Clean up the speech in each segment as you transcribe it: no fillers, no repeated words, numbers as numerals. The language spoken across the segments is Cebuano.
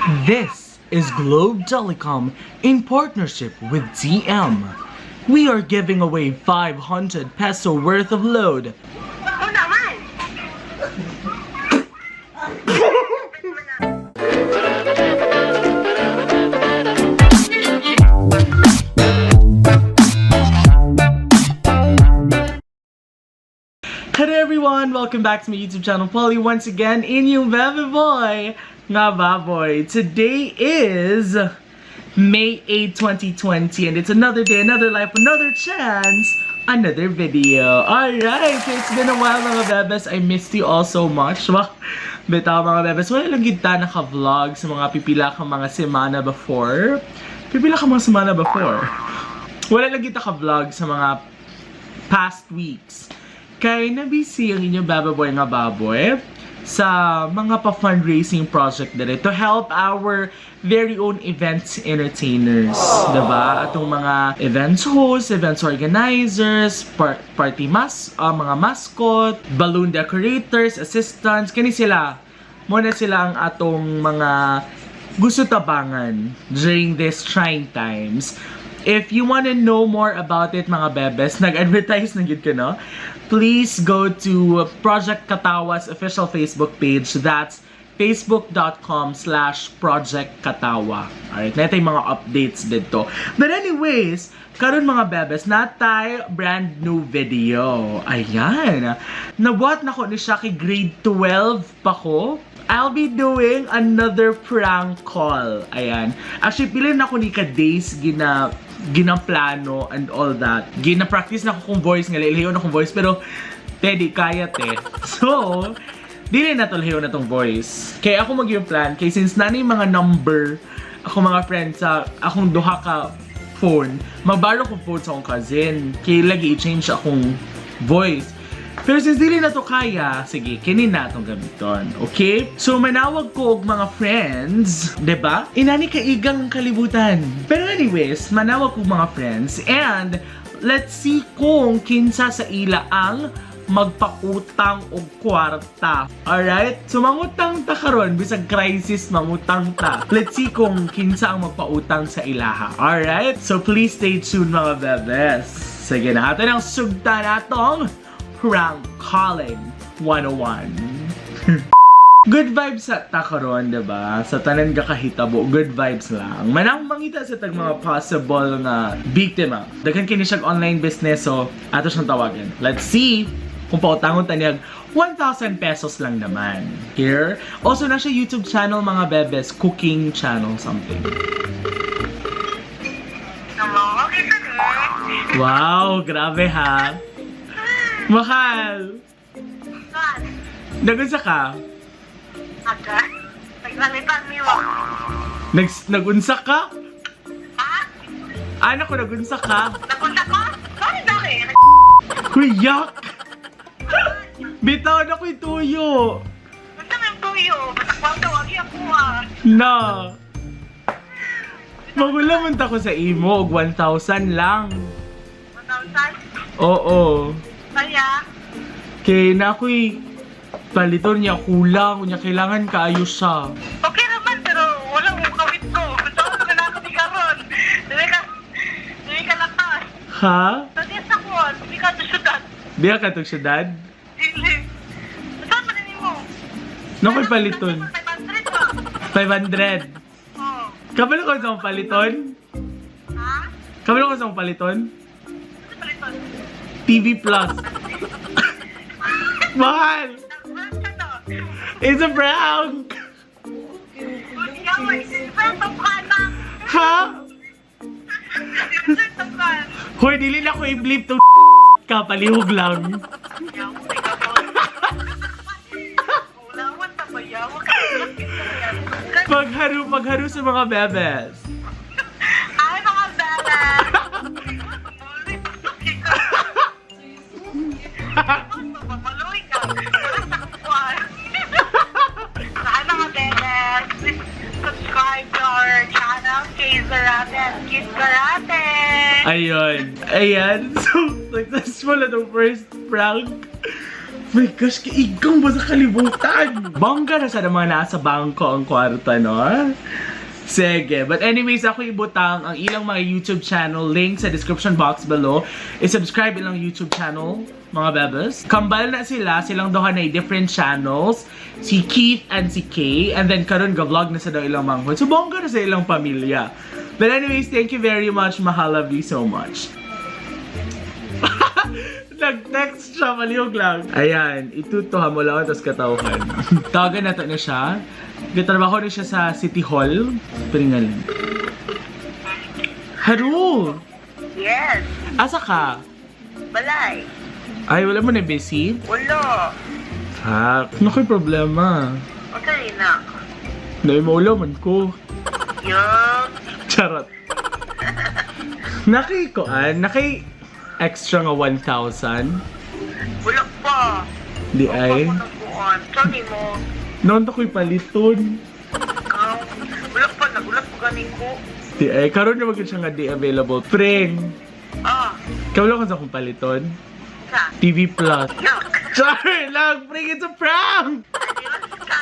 This is Globe Telecom in partnership with TM. We are giving away 500 peso worth of load. Oo naman. Hello everyone! Welcome back to my YouTube channel, Polly, once again, inyong baby boy, nga baboy. Today is May 8, 2020, and it's another day, another life, another chance, another video. Alright, so it's been a while, mga bebes. I missed you all so much. Well, bitaw, mga bebes, wala lang kita naka-vlog sa mga pipila ka mga semana before. Pipila ka mga semana before. Wala lang kita ka-vlog sa mga past weeks. Kay nabisi ang inyong bababoy nga baboy sa mga pa-fundraising project dere to help our very own events entertainers, 'di ba? Atong mga events hosts, events organizers, party mas, mga mascot, balloon decorators, assistants, kani sila. Muna sila ang atong mga gusto tabangan during these trying times. If you wanna know more about it, mga bebes, nag-advertise na gid ko, no? Please go to Project Katawa's official Facebook page. That's facebook.com/projectkatawa. Alright, na yung mga updates dito. But anyways, karon, mga bebes, natay brand new video. Ayan. Nabuhat na ko ni siya kay grade 12 pa ko. I'll be doing another prank call. Ayan. Actually, pila na ko ni ka days ginaplano and all that. Gina-practice na ko kung voice nga lahion akong voice, pero te, di kaya, te. So, dili na to lahion na tong voice. Kaya ako mag yung plan kay since nani mga number ako mga friends sa akong duha ka phone, magbaro ko phone sa akong cousin. Kay lagi i-change akong voice. Pero since dili na to kaya, sige, kini na itong gamiton. Okay? So, manawag ko og mga friends, 'di ba? Inani kaigang kalibutan. Pero anyways, manawag ko og mga friends and let's see kung kinsa sa ila ang magpautang og kwarta. Alright? So mangutang ta karon, bisag crisis, mangutang ta. Let's see kung kinsa ang magpautang sa ilaha. Alright? So please stay tuned, mga bebes. Sige na, ato nang sugtan atong prank calling 101. Good vibes sa ta karon, diba? Sa tanan ka kahitabo, good vibes lang. Manang mangita sa tag mga possible nga biktima. Daghan kini siyang online business, so ato siyang tawagan. Let's see kung pautangon ta niya 1,000 pesos lang naman. Here. Also, nasa YouTube channel, mga bebes, cooking channel something. Hello, okay sa din. Wow, grabe ha. Mahal. Saan? Nagunsa ka? Aga? Nagsalitan niyo. Nagunsa ka? Ha? Ano ko nagunsa ka? Napunta ko? Sorry, bakit? Huy, yak! Bitaw na ko'y tuyo! Basta may tuyo. Basta kwang tawagi ako ah. Na! Magula man ta ko sa imo, og 1,000 lang. 1,000? Oo. Kaya? Kay na ako'y paliton niya kulang, unya kailangan kaayo siya. Okay naman, pero walang kawit ko. Gusto ko na ako di karon. Dili ka lakas. Ha? Sa di sa kuwan, di ka to syudad. Di ka katong syudad? Dili. Saan man nimo? Na ako'y paliton. 500 ba? 500. Oo. Kabalo ko sa akong paliton? Ha? Kabalo ko sa akong paliton? Ano paliton? TV Plus. Mahal! Nag-work ka to. It's a prank! Ikaw ay sinserto ka na. Ha? Sinserto ka. Hoy, dili na ko i-blip to ka, palihog lang. Yaw, ikaw po. Ulawan ta ba yaw? Pagharu, pagharu sa mga bebes. Ay, mga bebe. Maluy ka. Wala sa kuwan. Hi, mga bebe. Please subscribe to our channel, Kay Zarate and Kid Karate. Ayun. Ayan. So, successful na itong first prank. My gosh, kaigong ba sa kalibutan? Bongga na sa mga nasa bangko ang kwarta, no? Sige. But anyways, ako ibutang ang ilang mga YouTube channel link sa description box below. I-subscribe ilang YouTube channel, mga bebes. Kambal na sila, silang duha na different channels. Si Keith and si Kay. And then karon ga-vlog na sa daw ilang manghod. So bongga na sa ilang pamilya. But anyways, thank you very much. Mahal, love you so much. Nag-text siya, malihog lang. Ayan, itutuha mo lang tapos katawhan. Tawagan nato na siya. Gatrabaho na siya sa City Hall. Piringalin. Haru! Yes. Asa ka? Balay. Ay, wala mo na busy? Ulo. Fuck. Ano ko'y problema? Okay na. Dahil maulo man ko. Yup. Charot. Nakikoan, naki extra nga 1,000. Wala pa. Di ay. Ako nagkuhan. Sorry mo. Noon to ko'y paliton. Ikaw. Wala pa. Nagulat ko ganin ko. Di ay, karon na magod siya nga di available. Preng, Ah. kabalo ko sa akong paliton. Sa. TV Plus. Yuck. Sorry lang, preng, it's a prank! Adios ka.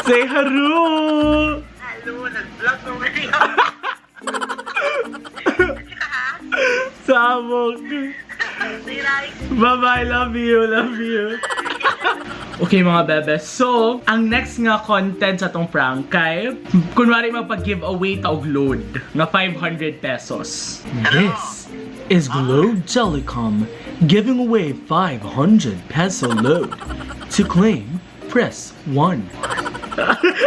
Say haru! Hello. Nag-vlog mo ngayon. Sabog! Say right. Bye-bye, love you, love you. Okay, mga bebe, so, ang next nga content sa tong prank kay, kunwari mapag-giveaway ta og load nga 500 pesos. This is Globe Telecom giving away 500 peso load. To claim, press 1.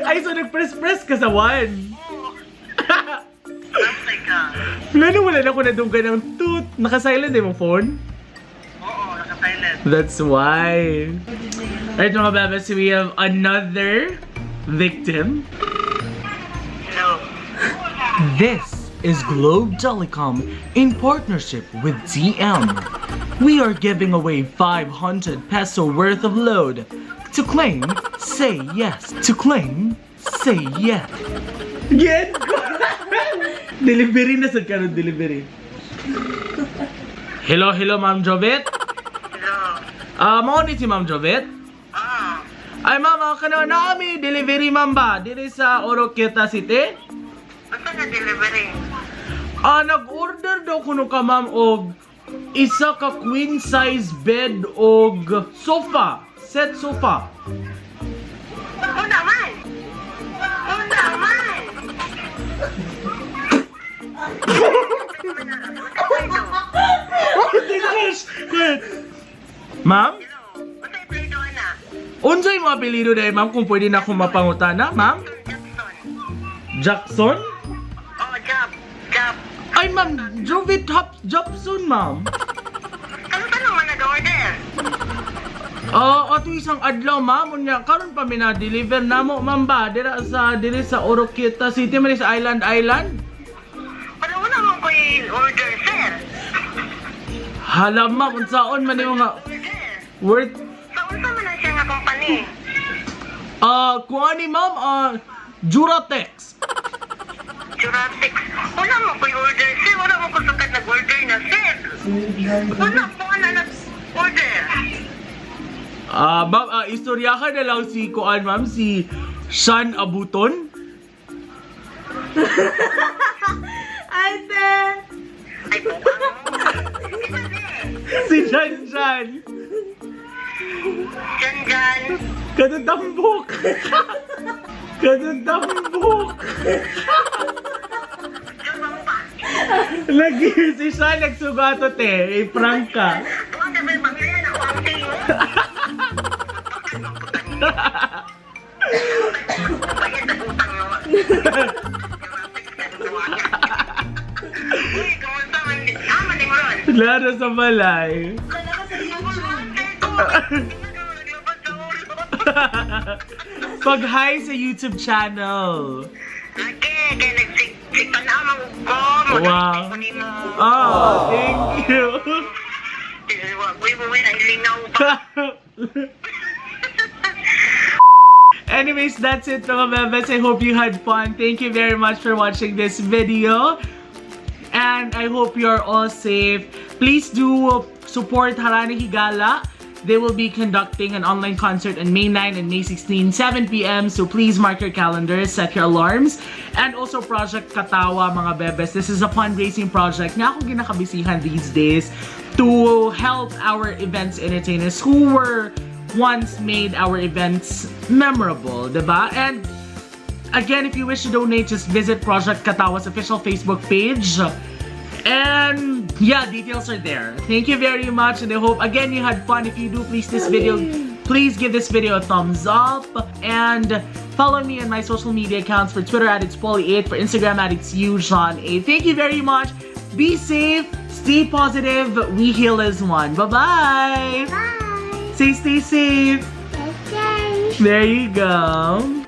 Ay, so nag-press-press ka sa 1. Oh my God. Lalo wala na ko nadunggan ng toot. Naka-silent eh mong phone? Oo, naka-silent. That's why. Alright, mga bebes, we have another victim. Hello. This is Globe Telecom in partnership with DM. We are giving away 500 peso worth of load. To claim, say yes. To claim, say yes. Get delivery na sa karon delivery. Hello, hello, Ma'am Jobet. Hello. Ah, mao ni si Ma'am Jobet. Ah. Ay, ma'am, kana na kami delivery, ma'am ba? Diri sa Oroquieta City? Basta na delivery. Ah, nag-order daw kuno ka, ma'am, og isa ka queen size bed og sofa, set sofa. Oo naman. Oo naman. Oh my gosh! Wait. Ma'am? Hello. Basta i-play doon na. Unsay mga apelyido dahil, ma'am, kung pwede na akong mapangutana, ma'am? Jackson. Jackson? Oh, Job. Job. Ay, ma'am, Jovit Hop Jobson, ma'am. Ano ba naman nag-order? Ah, ato isang adlaw, ma'am, unya karon pa mi na deliver namo, ma'am ba dira sa diri sa Oroquieta City man sa Island Island. Pero wala man ko i-order, sir. Hala, ma'am, unsaon man yung mga Order. worth. Sa unsa man ang siya nga company? Ah, kuha ni ma'am, Juratex. Jurassic. Wala mo ko i-order, sir. Wala mo ko sukat nag-order na, sir. Wala po na nag-order. Ah, ma'am, istoryahan na lang si kuan, ma'am, si Sean Abuton. Ay, te! Ay, po. Isa din. Si Sean Sean. Diyan, diyan. Kadadambok. Kadadambok. Diyan ba mo ba? Lagi si Sean nagsugato te, i-prank ka. Buwan na ba yung pamilya na ako ang tiyo? Bayad na utang mo. Uy, kumusta man? Ah, maning ron. Laro sa balay. Wala ka sa YouTube. Pag-hi sa YouTube channel. Okay, kaya nagsigpanaw mo ko. Wow. Oh, thank you. Uy, uy, nahilinaw pa. Anyways, that's it, mga bebes. I hope you had fun. Thank you very much for watching this video. And I hope you're all safe. Please do support Harana Higala. They will be conducting an online concert on May 9 and May 16, 7 p.m. So please mark your calendars, set your alarms. And also Project Katawa, mga bebes. This is a fundraising project nga akong ginakabisihan these days to help our events entertainers who were once made our events memorable, diba? And again, if you wish to donate, just visit Project Katawa's official Facebook page. And yeah, details are there. Thank you very much, and I hope again you had fun. If you do, please give this video a thumbs up and follow me on my social media accounts, for Twitter @itspoly8, for Instagram @itsyujean8. Thank you very much. Be safe, stay positive. We heal as one. Bye bye. Bye. Say stay safe. Okay. There you go.